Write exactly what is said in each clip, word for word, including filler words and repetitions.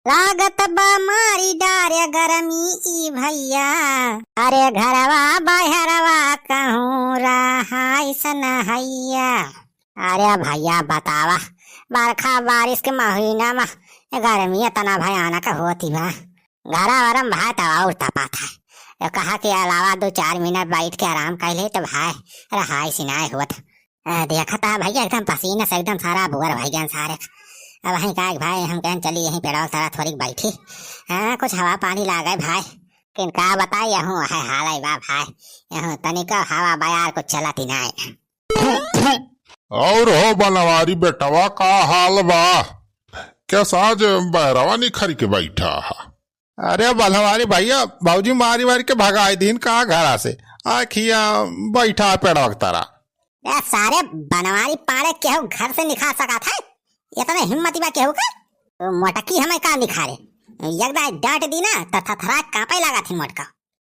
लागत बा मारी डारे गरमी ई भइया, अरे घरवा बहरवा कहूँ रहाइस न हइया। अरे भइया बतावा, बरखा बारिश के महीना मा गरमी एतना भयानक होती बा, घरा वरम भाई तब और तपात है। यो कहा के अलावा दो चार मिनट बैठ के आराम कर ले तो भाई रहाइस नाय होत। अ, देखत हा भइया एकदम पसीना से एकदम सारा बुअर भइ गयन सारे। अब वहीं का भाई हम कहन चली यहीं पेड़वा तरा थोड़ी बैठी। हाँ, कुछ हवा पानी लागे भाई। किन का बताई, यहूँ है हाल है बा भाई। यहूँ तनिको हवा बयार कुछ चलत ही नाय। और हो बनवारी बेटवा, का हाल बा? क्या साज बहरवा निखर के बैठा हा? अरे बनवारी भइया, भौजी मारी मारी के भगाई दीन का घरा से। आ खिया बैठा पेड़वा के तरा। ए सारे बनवारी पाड़े केहू घर से निखार सकत है? इतने हिम्मत बा केहू के? तो मोटकी हमें का निखारे? एक दाई डांट दी ना, त थरथरा कांपे लागत ही मोटका।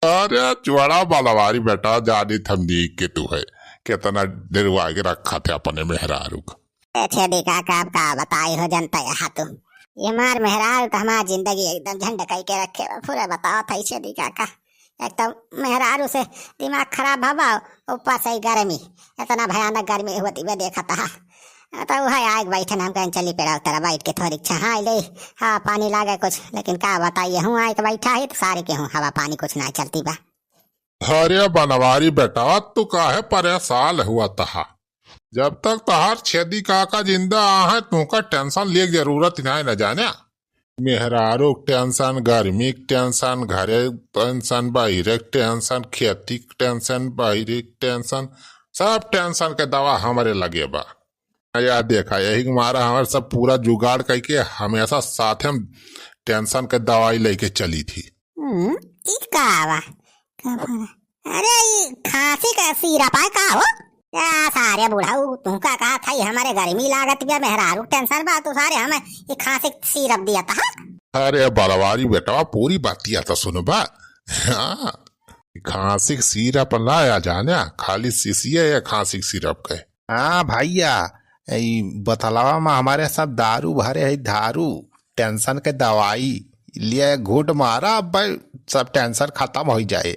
अरे चुअड़ा बनवारी बेटा, जानित हम नीक के तू है, कितना डेरवा के रखा थे अपने मेहरारू का। ए छेदी काका, अब का बताई हो, जनता यहाँ तू। ये मार मेहरारू तो हमार जिंदगी एकदम झंड कई के रखे बा। पूरा बताओ था छेदी काका, एक तो मेहरारू से दिमाग खराब भवा, ऊपर से ही गर्मी, इतना भयानक गर्मी होती बा देखत हा। तो वह आग बैठन हम कहें चली पेड़ा तरा बैठ के थोड़ी छहाई ले, हवा पानी लागे कुछ, लेकिन का बताइए हूँ आग बैठा ही तो सारे के हूँ हवा पानी कुछ ना चलती बा। अरे बनवारी बेटा, तू काहे परेशान हुआ तहा? जब तक तहार छेदी काका जिंदा आहे, तुमका टेंशन लिए के जरूरत ही नाय न जाने। मेहरारू के टेंशन, गर्मी के टेंशन, घरे टेंशन, बाहरे के टेंशन, खेती के टेंशन, बाहरे के टेंशन, सब टेंशन के दवा हमरे लगे बा। या देखा, यही के मारा हमरे सब पूरा जुगाड़ कइके हमेशा साथे में टेंशन के दवाई लेके चली थी। हम्म, ई का बा? का बा? अरे, ई खांसी का सिरप है का हो? या सारे बुढ़ऊ, तुमका कहा था, ई हमरे गर्मी लागत बा, मेहरारू टेंशन बा, तू सारे हमें ई खांसी के सिरप दिया था। अरे बलवारी बेटवा, पूरी बतिया तो सुनबा। हाँ, खांसी के सिरप लाया जाने, खाली शीशिया या खांसी के सिरप के। हाँ भइया, ई बोतलवा में हमरे सब दारू भरे है, दारू, टेंशन के दवाई, लिए घूंट मारा, अब भाई सब टेंशन खत्म होइ जाए।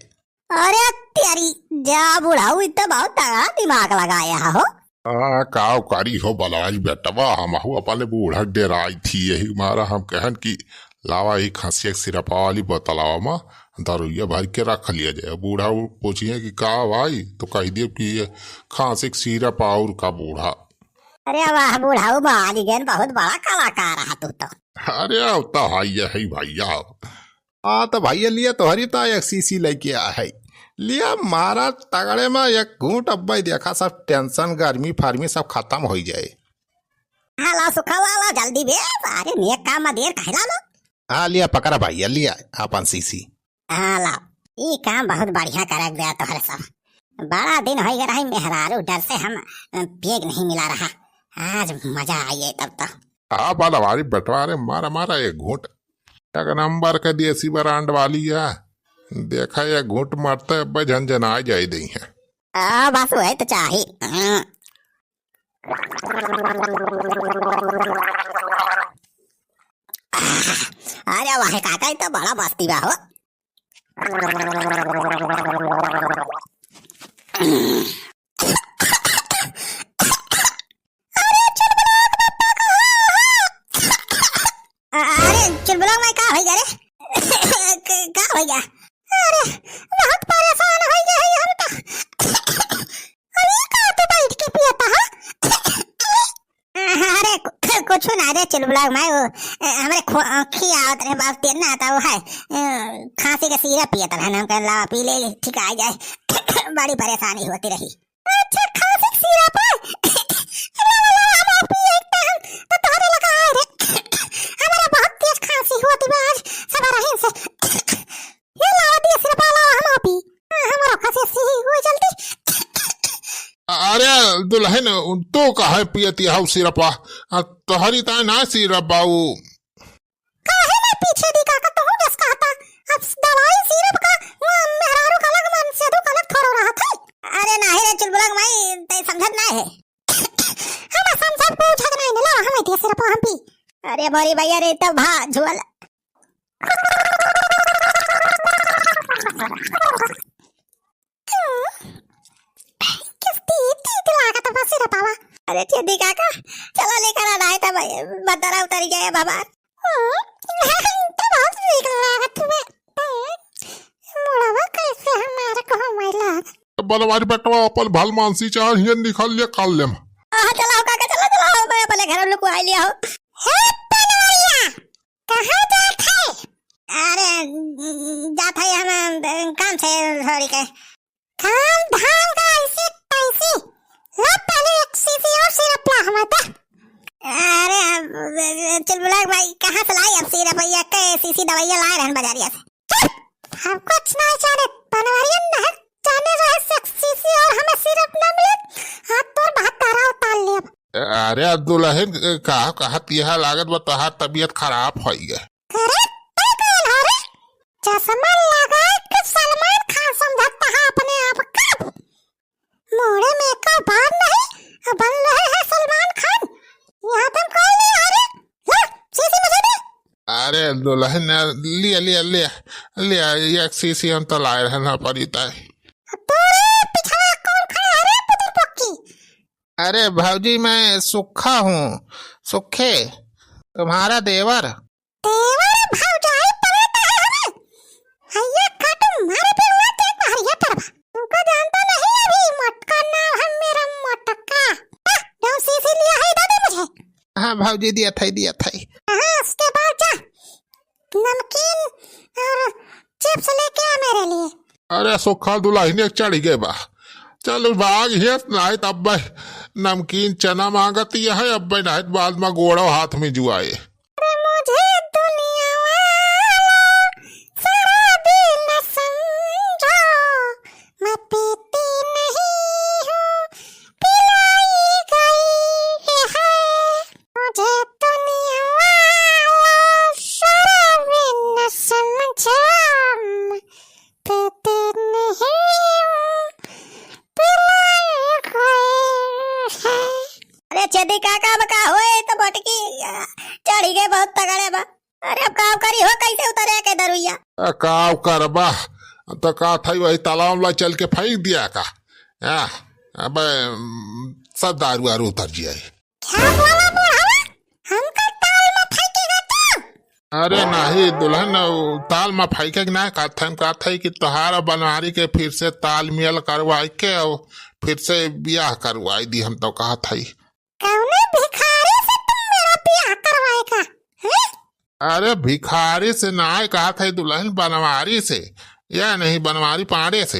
अरे तेरी, जा बुढ़ऊ, इतना बहुत तगड़ा दिमाग लगाया हो। आ, काव करी हो बलवारी बेटवा, हमहू अपने बूढ़ा डेराई थी, यही मारा हम कहन कि लावा ही खांसी के सिरपा वाली बोतलवा में दरुइया भर के रख लिया जाए। बूढ़ा उ पूछिए कि का भाई, तो कह दिए कि ये खांसी के सिरप और का बूढ़ा। अरे वाह बुढ़ऊ, बालिगन बहुत बड़ा कलाकार है तू तो। अरे अब तो है ये है भइया। हाँ तो भइया, लिया तोहरी तो एक शीशी लेके आ है, लिया मारा तगड़े में एक घूंट, अब भाई देखा सब टेंशन गर्मी फर्मी सब खत्म होइ जाए। हाँ ला सुखा ला, ला जल्दी बे, अरे नेक काम में देर कहला लो। हाँ लिया पकड़ा भइया, लिया अपन शीशी। हाँ ला, ई काम बहुत बढ़िया करक दिया तोहरे सब। बड़ा दिन होइ गया रही मेहरारू डर से हम, अ, पेग नहीं मिला रहा, आज मजा आइए तब तो। हाँ बलवारी बेटवा रे, मारा मारा एक घूंट। एक नंबर के देसी ब्रांड वाली है। देखा, ये घूंट मारते अब झनझनाए जाई देई है। आ, बस वही तो चाही। हम्म। अरे वाह काका, ई तो बड़ा मस्ती बा हो। अरे चुलबुलाक बप्पा कहाँ हो? अ-, अरे चुलबुलाक माई का होइ गया रे? क-, का होइ गया? अरे बहुत परेशान होइ गया है हम तो। अरे का तू बैठ के पियता है? अरे कु-, कुछ ना रे चुलबुलाक माई, वो, अ, हमरे खो-, अ, खी आवत रहे बाप तेरना था वो है, अ, खांसी का सिरप पियत रहे ना, हम कहन लावा पी ले, ठीक आ जाए। बड़ी परेशानी होती रही। अच्छा, खांसी के सिरप है? लावा, लावा, हम और पिए एक टाइम, तो तोहरे लगा आए रे। हमरा बहुत तेज खांसी होती बा आज, सब रहीन से। ये लावा दिया सिरप, लावा, हम और पी। हाँ, हमरा खांसी सी हुई जल्दी। अरे दुल्हन, तू काहे पियती हऊ सिरपा? आ, तोहरी ताई ना सिरप बा ऊ। काहे ना पीछे दी काका, तू जस कहता। अब दवाई सिरप का, वो मेहरारू का अलग मन से दू का अलग थोड़ो रहत है। अरे नाही रे चुलबुलाक माई, तै समझत नाही है। हम समझब बूझब नाही ने, लावा हम दिया सिरप हम पी। अरे मोरी भइया रे, तो भा झोल। किस तीत तीत लागत बा सिरपवा। अरे छेदी काका, चला लेकर आ रहा है तब बदरा उतर जाए बाबा। हम्म, तो बहुत नीक लागत बा। हम्म, मुड़वा कैसे हमार को हमार लाग। बनवारी बेटवा अपन भल मानसी चाह हियन निकाल लिया काल लेम। हाँ, चलाओ काका, चला, चलाओ, मैं अपने घर में लुकवा लिया हो। हे बनवरिया, कहाँ जात है? अरे, जात है हम, अ, काम से थोड़ी के। काम धाम का ऐसी तैसी। ला पहले एक शीशी और सिरप ला हमारे पास। अरे, अब, अ, चुलबुला भाई, कहाँ से लाई अब सिरप? ये के शीशी दवाइयाँ लाए रहन बाजारिया से। चुप! हम कुछ नहीं जाने। बनवारियन नहीं जाने रहे से एक शीशी और हमें सिरप ना मिले। हाँ, तोर बहुत तारा उतार ले अब। अरे दुलहिन, का कहत यह लागत बा तोहार तबियत खराब होइ गए। अरे, का कहल हो रे? चश्मा लगाए के सलमान खान समझता है अपने आप का। मोड़े में एक बार नहीं, अब बन रहे हैं सलमान खान। यहाँ तुम कोई नहीं आ रहे। ला, शीशी मुझे दे। अरे दुलहिन, लिया, लिया, लिया, लिया, एक शीशी हम तो लाए रहे ना पड़ी ताई। तोरे पिछवा कौन खड़ा है रे पुतुर पक्की? अरे भौजी, मैं सुक्खा हूँ, सुक्खे, तुम्हारा देवर। देवर भौजाई परे तो है हमें। हैया काटू मारे पे हुआ देख बाहर ये परवा। तुमको जानता नहीं अभी मोटका नाम है मेरा मोटका। हाँ, जाओ शीशी लिया है, दे दे मुझे। हाँ भौजी, दिया था, दिया था। हाँ, उसके बाद जा नमकीन और चिप्स लेके आ मेरे लिए। अरे सुक्खा दुलहिन एक चढ़ गए बा। चल बाग हियस, नाहित अब्बे नमकीन चना मांगत यह है, अब्बे नाहित बाद में गोड़ो हाथ में जुआए। अरे मुझे दुनिया वाला शराबी न समझो, मैं पीती नहीं हूँ, पिलाई गई है। मुझे दुनिया वाला शराबी न समझो, मैं पीती नहीं हूँ, पिलाई गई है। अरे छेदी काका, अब का होए, तो बटकी, आ, चढ़ी गए बहुत तगड़े बा। अरे अब का करी हो, कैसे उतरे के दरुइया? आ, का करबा, तो का था वही तालाब ला चल के फेंक दिया का? आ, अबे, उम, सब दारू आरू उतर जिया। क्या बोला बुढ़ावा? हमका ताल में फेंकेगा तू? अरे नहीं दुलहिन, उ ताल में फेंके के ना कहत है, हम कहत है कि तोहार बनवारी के फिर से तालमेल करवाई के और फिर से ब्याह करवाई दी, हम तो कहत है। कौने भिखारी से तुम मेरा ब्याह करवाएगा, हैं? अरे भिखारी से ना कहत है दुलहिन, बनवारी से, या नहीं बनवारी पांड़े से।